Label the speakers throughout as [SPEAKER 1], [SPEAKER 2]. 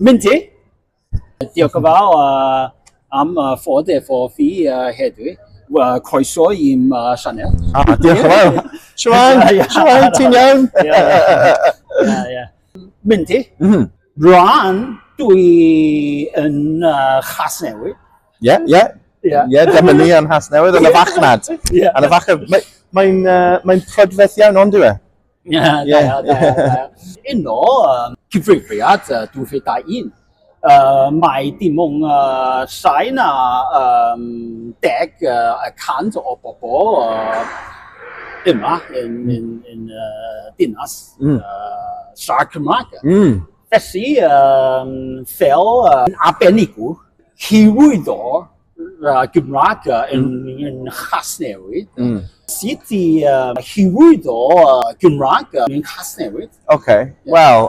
[SPEAKER 1] Minty, diolch yn fawr am fod efo fi heddiw. Croeso i'n sianel.
[SPEAKER 2] Ah, diolch yn fawr. Shwmae? Shwmae, ti'n iawn?
[SPEAKER 1] Ie. Minty, rwan dwi yn Nghasnewydd.
[SPEAKER 2] Ie, ie. Ie, dyma ni yn Nghasnewydd, yn y farchnad. Yn y farchnad. Mae'n mae prydferth iawn, ond yw e?
[SPEAKER 1] Ie, da iawn, da iawn, da iawn. Un o cyfrifiad 2021, mae dim ond llai na 10% o bobl yma yn dinas siarad Cymraeg. Felly, fel arbenigwr, hyrwyddo Gymraeg yn Nghasnewydd, sut i hyrwyddo Gymraeg yn Nghasnewydd?
[SPEAKER 2] OK, wel,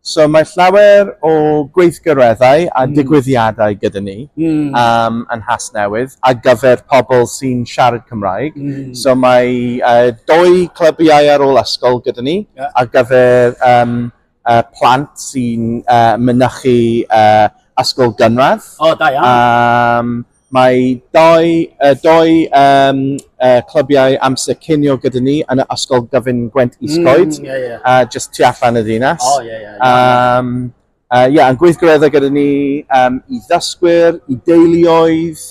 [SPEAKER 2] so mae llawer o gweithgareddau a digwyddiadau gyda ni yn Nghasnewydd ar gyfer pobl sy'n siarad Cymraeg. So mae doi clybiau ar ôl ysgol gyda ni ar gyfer plant sy'n mynychu ysgol gynradd.
[SPEAKER 1] O, da iawn.
[SPEAKER 2] Mae doi clybiau amser cinio gyda ni yn y ysgol gyfun Gwent Iscoed,
[SPEAKER 1] Ie, ie.
[SPEAKER 2] Just tu allan y ddinas.
[SPEAKER 1] O, ie, ie.
[SPEAKER 2] Yeah, yn gweithgareddau gyda ni i ddysgwyr, i deuluoedd,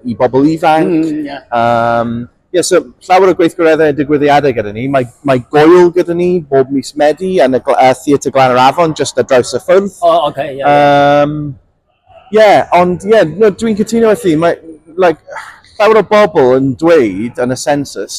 [SPEAKER 2] i bobl ifanc. Yeah, so llawer o gweithgareddau a digwyddiadau gyda ni. Mae gŵyl gyda ni bob mis Medi yn y Theatr Glan yr Afon, just ar draws y ffwrdd.
[SPEAKER 1] O, oce, ie.
[SPEAKER 2] Yeah, ond yeah, no, dwi'n cytuno â thi. Mae, like, llawer o bobl yn dweud yn y census,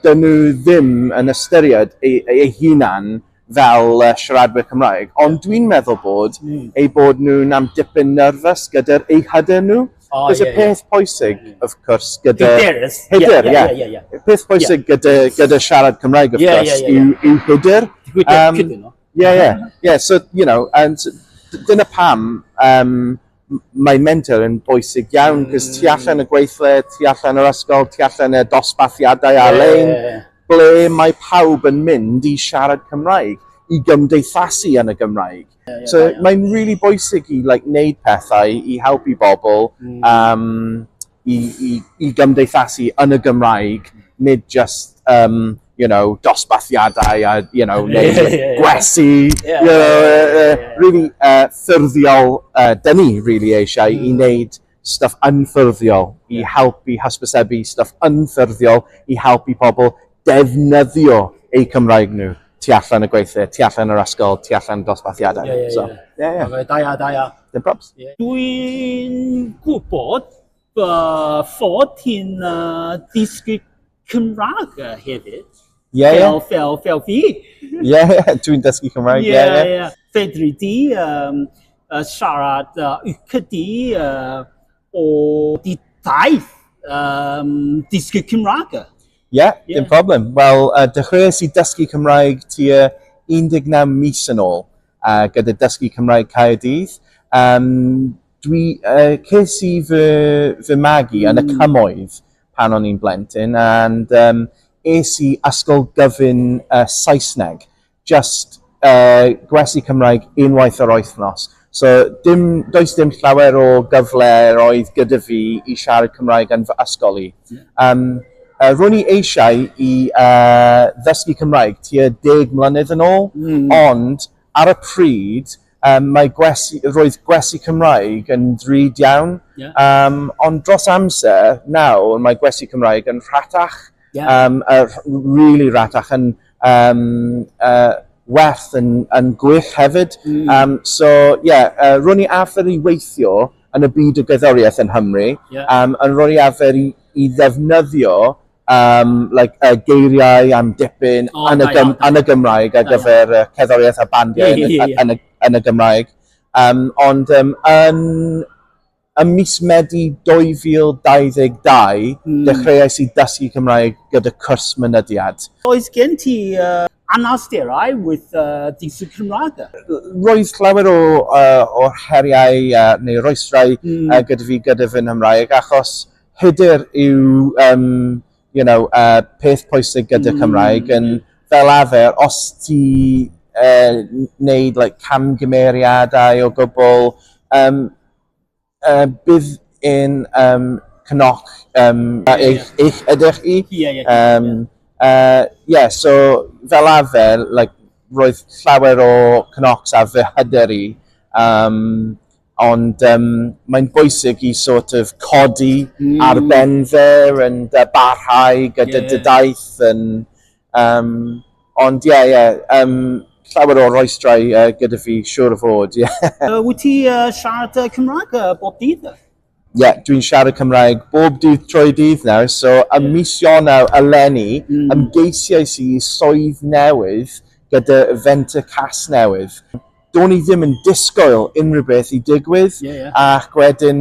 [SPEAKER 2] dyn nhw ddim yn ystyried eu hunan fel siaradwyr Cymraeg. Ond dwi'n meddwl bod eu bod nhw'n am dipyn nervous gyda'r eu hyder nhw. Cos y peth pwysig, of course, gyda
[SPEAKER 1] Hyderus.
[SPEAKER 2] Hyder, ie.
[SPEAKER 1] Ie.
[SPEAKER 2] Peth pwysig gyda siarad Cymraeg, of course, yw hyder.
[SPEAKER 1] Cytuno.
[SPEAKER 2] Yeah. So, and dyna pam mae menter yn bwysig iawn, cos tu allan y gweithle, tu allan yr ysgol, tu allan y dosbarthiadau ar-lein, ble mae pawb yn mynd i siarad Cymraeg, i gymdeithasu yn y Gymraeg. So mae'n really bwysig i, like, wneud pethau i helpu bobl i gymdeithasu yn y Gymraeg, nid just dosbarthiadau a neu gwersi, really ffurfiol, dyn ni really eisiau i wneud stuff unffurfiol, i helpu hysbysebu stuff unffurfiol, i helpu pobl defnyddio eu Cymraeg nhw tu allan y gweithle, tu allan yr ysgol, tu allan y dosbarthiadau.
[SPEAKER 1] Ie.
[SPEAKER 2] So, yeah.
[SPEAKER 1] Okay, da iawn, da iawn.
[SPEAKER 2] Dim probs.
[SPEAKER 1] Dwi'n gwybod fod ti'n dysgu Cymraeg hefyd.
[SPEAKER 2] Ie.
[SPEAKER 1] Fel fi.
[SPEAKER 2] Ie, dwi'n dysgu Cymraeg, ie.
[SPEAKER 1] Ie. Fedri di siarad ychydig o dy daith dysgu Cymraeg?
[SPEAKER 2] Ie, dim problem. Wel, dechreuais i dysgu Cymraeg tua 19 mis yn ôl gyda Dysgu Cymraeg Caerdydd. Ces i fy magu yn y cymoedd pan o'n i'n blentyn, and es i ysgol gyfun Saesneg, just gwersi Cymraeg unwaith yr wythnos. So does dim llawer o gyfle oedd gyda fi i siarad Cymraeg yn fy ysgol i. Ro'n i eisiau i ddysgu Cymraeg tua 10 mlynedd yn ôl, ond ar y pryd, roedd gwersi Cymraeg yn ddrud iawn. Ond dros amser, nawr, mae gwersi Cymraeg yn rhatach. Really rhatach yn werth yn gwych hefyd. So, yeah, ro'n i arfer i weithio yn y byd o gerddoriaeth yn Nghymru. And ro'n i arfer i ddefnyddio like, geiriau am dipyn
[SPEAKER 1] O,
[SPEAKER 2] yn, y
[SPEAKER 1] da iawn, da
[SPEAKER 2] yn y Gymraeg ar
[SPEAKER 1] Da iawn.
[SPEAKER 2] gyfer cerddoriaeth a bandiau
[SPEAKER 1] Ie.
[SPEAKER 2] yn y Gymraeg. Ond ym mis Medi 2022, dechreuais i dysgu Cymraeg gyda cwrs mynediad.
[SPEAKER 1] Oes gen ti anawsterau with dysgu Cymraeg?
[SPEAKER 2] Roedd llawer o heriau neu rwystrau gyda fi gyda fy Nghymraeg achos hyder yw peth pwysig gyda Cymraeg yn fel arfer os ti wneud like, camgymeriadau o gwbl. Bydd yn cnoc eich ydych chi.
[SPEAKER 1] Ie, ie.
[SPEAKER 2] Yeah, so fel arfer, like, roedd llawer o cnocs ar fy hyder i. Ond mae'n bwysig i sort of codi ar ben fe and barhau gyda dy daith. And, ond ie, yeah, llawer o rwystrau gyda fi, siŵr o fod, ie. Yeah.
[SPEAKER 1] Wyt ti siarad Cymraeg bob dydd?
[SPEAKER 2] Ie, yeah, dwi'n siarad Cymraeg bob dydd trwy dydd nawr. So, ym mis Ionawr eleni, ymgeisiais i swydd newydd gyda Fenter Casnewydd. Do'n i ddim yn disgwyl unrhyw beth i digwydd,
[SPEAKER 1] Ie, ie.
[SPEAKER 2] ac wedyn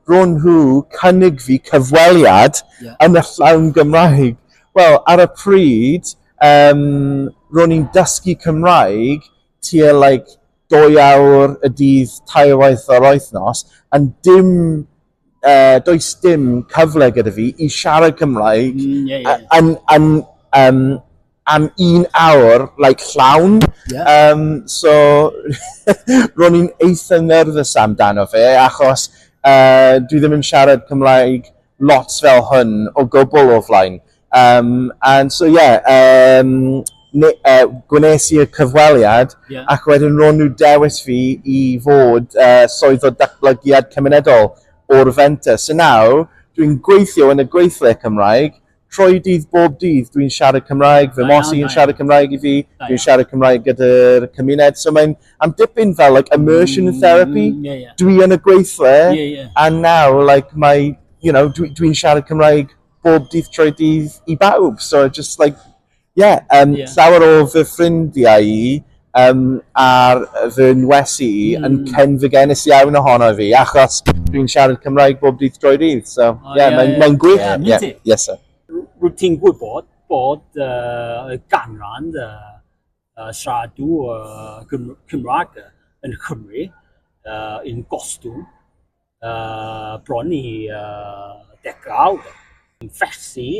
[SPEAKER 2] ro'n nhw cynnig fi cyfweliad yn y llawn Gymraeg. Wel, ar y pryd, ro'n i'n dysgu Cymraeg tua like, 2 awr y dydd tair waith o'r wythnos, and dim, does dim cyfle gyda fi i siarad Cymraeg
[SPEAKER 1] Ie, ie.
[SPEAKER 2] yn am un awr, like, llawn. So, ro'n i'n eitha nervous amdano fe, achos dwi ddim yn siarad Cymraeg lot fel hwn o gwbl o flaen. And so, yeah, gwnes i y cyfweliad, ac wedyn ro'n nhw dewis fi i fod swyddog datblygiad cymunedol o'r fenter. So nawr, dwi'n gweithio yn y gweithle Cymraeg, trwy dydd bob dydd dwi'n siarad Cymraeg, fy
[SPEAKER 1] Da
[SPEAKER 2] mosi
[SPEAKER 1] iawn,
[SPEAKER 2] yn
[SPEAKER 1] da
[SPEAKER 2] siarad Cymraeg i fi,
[SPEAKER 1] Da
[SPEAKER 2] dwi'n
[SPEAKER 1] iawn.
[SPEAKER 2] siarad Cymraeg gyda'r cymuned. So mae'n am dipyn fel like immersion therapy.
[SPEAKER 1] Ie, ie.
[SPEAKER 2] Dwi yn y gweithle,
[SPEAKER 1] Ie, ie.
[SPEAKER 2] and now like my, dwi siarad Cymraeg bob dydd trwy dydd i bawb. So just like, yeah, llawer o fy ffrindiau i a'r fy nwesi i yn cenfigennus iawn ohono fi, achos dwi'n siarad Cymraeg bob dydd trwy dydd. So,
[SPEAKER 1] Oh,
[SPEAKER 2] yeah,
[SPEAKER 1] ie,
[SPEAKER 2] mae'n gwych.
[SPEAKER 1] Ie,
[SPEAKER 2] Yeah,
[SPEAKER 1] mynd i.
[SPEAKER 2] yes, sir.
[SPEAKER 1] Rwyt ti'n gwybod bod ganran siaradw Cymraeg yn Cymru yn gostwng bron i 10awd. Felly,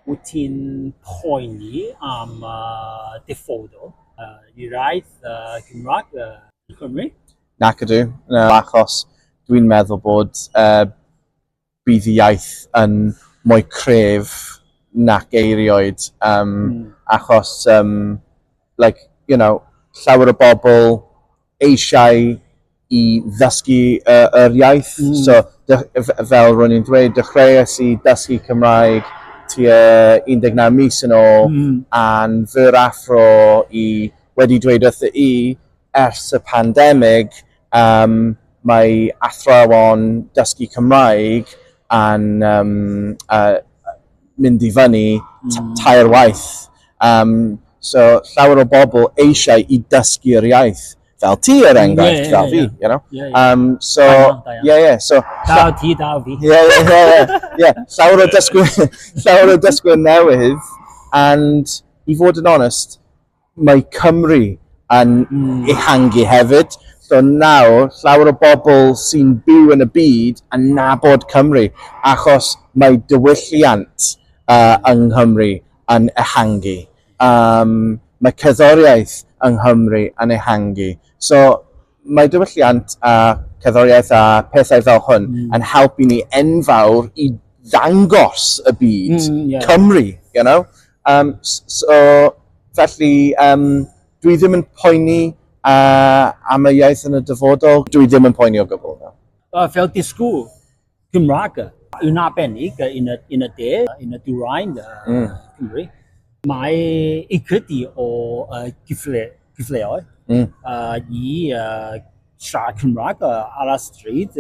[SPEAKER 1] wyt ti'n poeni am dyfodol i'r iaith Cymraeg yn Cymru?
[SPEAKER 2] Nac ydw, no, achos dwi'n meddwl bod bydd y iaith yn mwy cryf nac erioed. Achos, like, llawer o bobl eisiau i ddysgu yr iaith. So, fel ro'n i'n dweud, dechreuais i dysgu Cymraeg tua 19 mis yn ôl, a'n fy athro i wedi dweud wrtho i ers y pandemig, mae athrawon dysgu Cymraeg yn mynd i fyny tair waith. So llawer o bobl eisiau i dysgu'r iaith, fel ti er enghraifft, fel fi, you know.
[SPEAKER 1] Ie, ie.
[SPEAKER 2] So,
[SPEAKER 1] Da iawn, da iawn.
[SPEAKER 2] yeah, so
[SPEAKER 1] Da ti, da fi.
[SPEAKER 2] Yeah. Llawer o dysgwyr newydd, and i fod yn onest, mae Cymru yn ehangu hefyd. So nawr, llawer o bobl sy'n byw yn y byd yn nabod Cymru, achos mae diwylliant yng Nghymru yn ehangu. Mae cerddoriaeth yng Nghymru yn ehangu. So mae diwylliant a cerddoriaeth a pethau fel hwn yn helpu ni enfawr i ddangos y byd Cymru, you know? So, felly, dwi ddim yn poeni am y iaith yn y dyfodol. Dwi ddim yn poeni o gwbl. No.
[SPEAKER 1] Fel dysgwr Cymraeg yn arbennig yn y de, yn y dwyrain Cymru, mae ychydig o gyfleoedd i siarad Cymraeg ar y stryd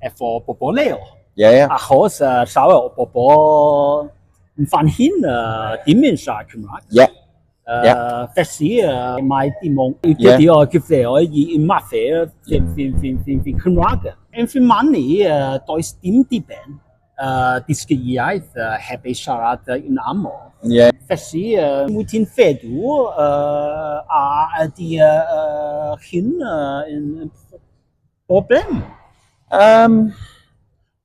[SPEAKER 1] efo bobl leol.
[SPEAKER 2] Yeah, yeah.
[SPEAKER 1] Achos llawer o bobl yn fan hyn ddim yn siarad Cymraeg. Felly, mae dim ond ychydig o gyfleoedd i ymarfer fy Cymraeg. Yn fy marn i, does dim diben dysgu iaith heb ei siarad yn aml. Felly, wyt ti'n feddwl a ydy hyn yn broblem?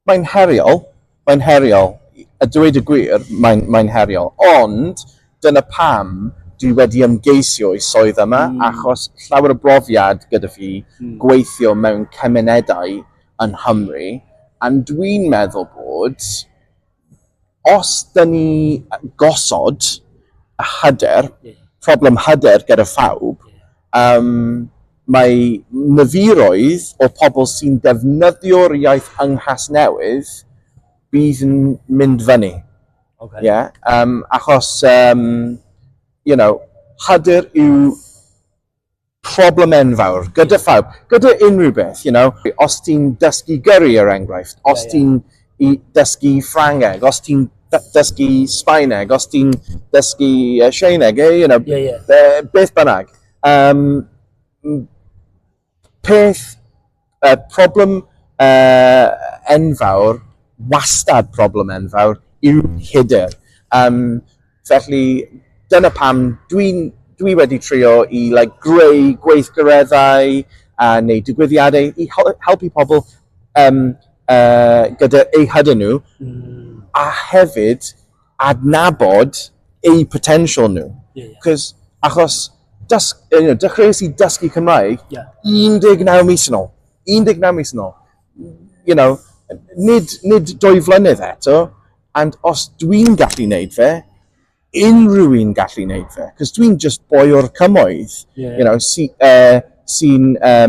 [SPEAKER 2] Mae'n heriol. Mae'n heriol. A dweud y gwir, mae'n heriol. Ond, dyna pam dwi wedi ymgeisio i swydd yma, achos llawer o brofiad gyda fi gweithio mewn cymunedau yn Nghymru, a dwi'n meddwl bod os dyn ni gosod y hyder, problem hyder gyda phawb, mae niferoedd o pobl sy'n defnyddio'r iaith yng Nghasnewydd bydd yn mynd fyny. Yeah? Achos, hyder yw problem enfawr gyda phawb, gyda unrhyw beth. Os ti'n dysgu gyrru, er enghraifft, os ti'n i dysgu Ffrangeg, os ti'n dysgu Sbaeneg, os ti'n dysgu Sieineg, beth bynnag. Peth, problem enfawr, wastad problem enfawr, yw hyder. Felly, dyna pam dwi wedi trio i like, greu gweithgareddau a neu digwyddiadau i helpu pobl gyda eu hyder nhw a hefyd adnabod eu potential nhw. Cos, achos dechreuais i dysgu Cymraeg 19 mis yn ôl. 19 mis yn ôl. Nid 2 flynedd eto, and os dwi'n gallu neud fe, unrhyw un gallu neud fe. Cos dwi'n just boi o'r cymoedd, sy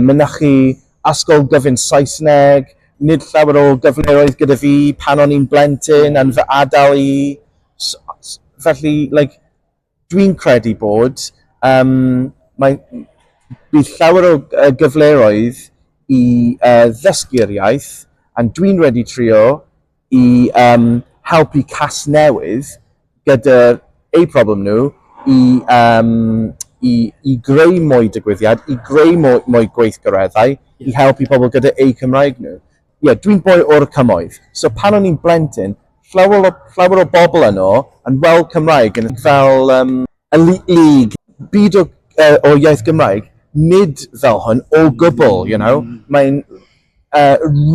[SPEAKER 2] mynychu ysgol gyfun Saesneg, nid llawer o gyfleoedd gyda fi pan o'n i'n blentyn yn fy ardal i. Felly, like, dwi'n credu bod bydd llawer o gyfleoedd i ddysgu'r iaith, a dwi'n wedi trio i helpu Casnewydd gyda eu problem nhw i greu mwy digwyddiad, i greu mwy gweithgareddau, i helpu pobl gyda eu Cymraeg nhw. Ie, yeah, dwi'n boi o'r cymoedd. So pan o'n i'n blentyn, llawer o bobl yno yn weld Cymraeg yn fel elite league, byd o iaith Gymraeg, nid fel hwn o gwbl. Mae'n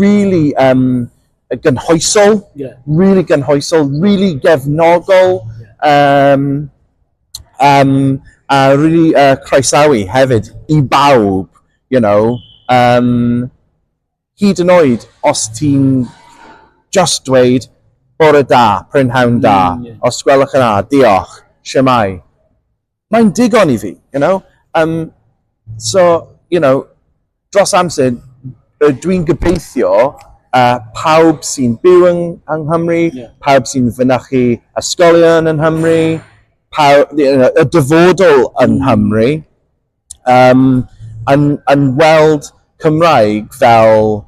[SPEAKER 2] really gynhwysol, really gynhwysol, really gefnogol, a really croesawu hefyd i bawb. Hyd yn oed os ti'n just dweud bore da, prynhawn da, os gwelwch yn dda, diolch, shwmae. Mae'n digon i fi. So, dros amser, dwi'n gobeithio pawb sy'n byw yng Nghymru, pawb sy'n fynychu ysgolion yng Nghymru, pawb, y dyfodol yng Nghymru, yn weld Cymraeg fel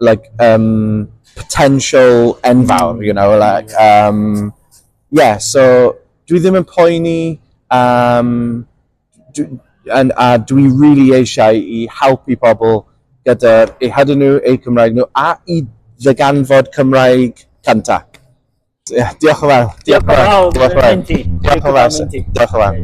[SPEAKER 2] like, potential enfawr, like, yeah, so dwi ddim yn poeni, a dwi really eisiau i helpu pobl gyda eu hyder nhw, eu Cymraeg nhw, a i ddarganfod Cymraeg cynta. Yeah, diolch yn fawr.
[SPEAKER 1] Diolch yn fawr.
[SPEAKER 2] Diolch yn fawr. Diolch yn fawr. Diolch yn fawr.